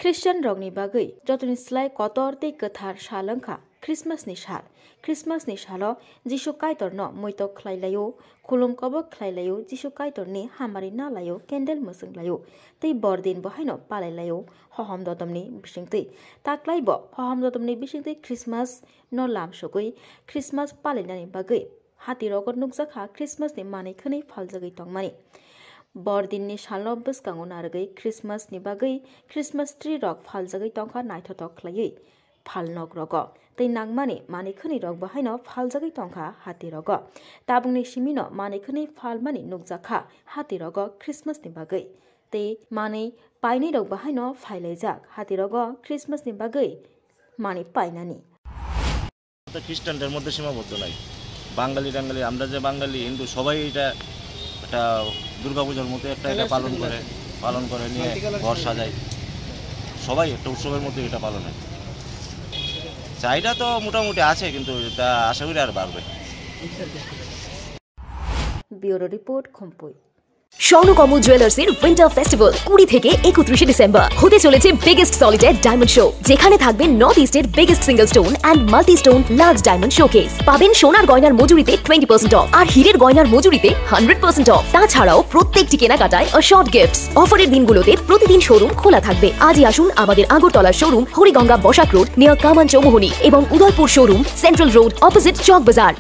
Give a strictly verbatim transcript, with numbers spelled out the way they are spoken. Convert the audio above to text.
Christian rokni bagwi jotoni slai kotor tei kwthar sal wngkha Christmas ni sal. Christmas ni salo Jisu Kaitor no muitok khlai laio, khulum kobok khlai laio, Jisu Kaitor ni hamari na laio, candle mwswng laio, tei bordin bo haino palai laio hohom dodomni bisingtwi. Taklai bo hohom dodomni bisingtwi Christmas no lam sugwi Christmas palainani bagwi hati rogo nukjakha Christmas ni manwi khwnwi phaljagwi tongmani. Bordinni salno bwskango narwgwi Christmas ni bagwi Christmas tree rok phaljagwi tongkha naithothok khlaiwi phal nok rogo. Tei nangmani manwi khwnwi rok bo haino phaljagwi tongkha hati rogo. Tabukni simino manwi khwnwi phalmani nukjakha hati rogo Christmas ni bagwi. Tei manwi painai rok bo haino phailaijak hati rogo Christmas ni bagwi manwi painani. তো খ্রিস্টানদের মধ্যে সীমাবদ্ধ নাই। বাঙালি টাঙ্গালি, আমরা যে বাঙালি হিন্দু, সবাই এটা একটা দুর্গাপূজার মতো একটা এটা পালন করে, পালন করে নিয়ে ঘর সাজায়। সবাই একটা উৎসবের মতো এটা পালন হয়। চাহিদা তো মোটামুটি আছে, কিন্তু এটা আশা করি আর বাড়বে। Bureau Report, Khumpui. স্বর্ণকমল জুয়েলার্স এর উইন্টার ফেস্টিভ্যাল কুড়ি থেকে একত্রিশে ডিসেম্বর। হতে চলেছে বিগেস্ট সলিটার ডায়মন্ড শো, যেখানে থাকবে নর্থ ইস্ট এর biggest single stone and multi stone large diamond showcase. পাবেন সোনার গয়নার মজুরিতে টোয়েন্টি পার্সেন্ট অফ আর হীরের গয়নার মজুরিতে হান্ড্রেড পার্সেন্ট অফ। তাছাড়াও প্রত্যেকটি কেনাকাটায় অ্যাসর্ড গিফটস। অফারের দিনগুলোতে প্রতিদিন শোরুম খোলা থাকবে। আজই আসুন আমাদের আগরতলার showroom Hariganga Basak road near Kaman Chowmuhani এবং Udaipur showroom central road opposite Chak বাজার।